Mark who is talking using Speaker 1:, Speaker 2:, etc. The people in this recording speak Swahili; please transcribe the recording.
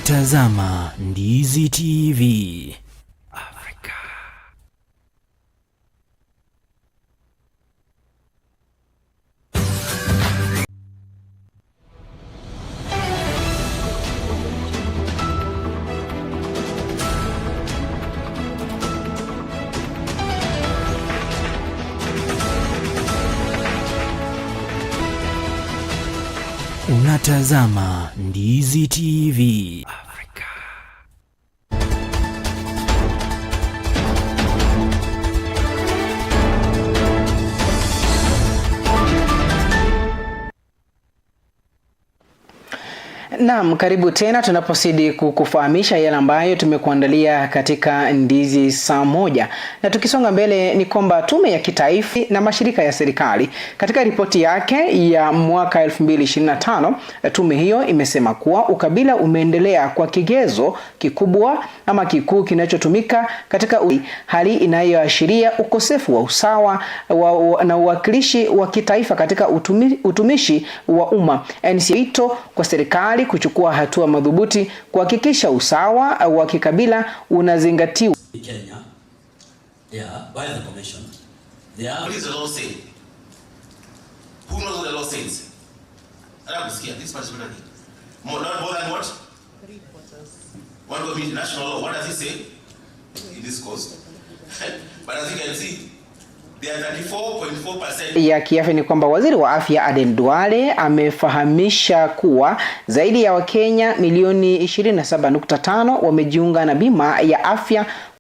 Speaker 1: Unatazama Ndizi TV Afrika. Unatazama Ndizi TV Afrika.
Speaker 2: Naam, karibu tena tunapozidi kukufahamisha yale ambayo tumekuandalia katika Ndizi Saa Moja. Na tukisonga mbele ni kwamba Tume ya Kitaifa na mashirika ya serikali katika ripoti yake ya mwaka 2025, tume hiyo imesema kuwa ukabila umeendelea kwa kigezo kikubwa ama kikuu kinachotumika katika hali inayoashiria ukosefu wa usawa na uwakilishi wa kitaifa katika utumishi wa umma. Wito kwa serikali kuchukua hatua madhubuti kuhakikisha usawa wa kikabila unazingatiwa.
Speaker 3: Kenya, yeah, by the commission. They are...
Speaker 4: What does the law say? Who knows what the law says? Nataka kusikia this particular thing. More, not more than what?
Speaker 5: 3/4.
Speaker 4: One community, national law. What does it say? In this course. But as you can see, there are 34.4%
Speaker 2: ya kiafya ni kwamba Waziri wa Afya Aden Duale amefahamisha kuwa zaidi ya Wakenya milioni 27.5 wamejiunga na bima ya afya.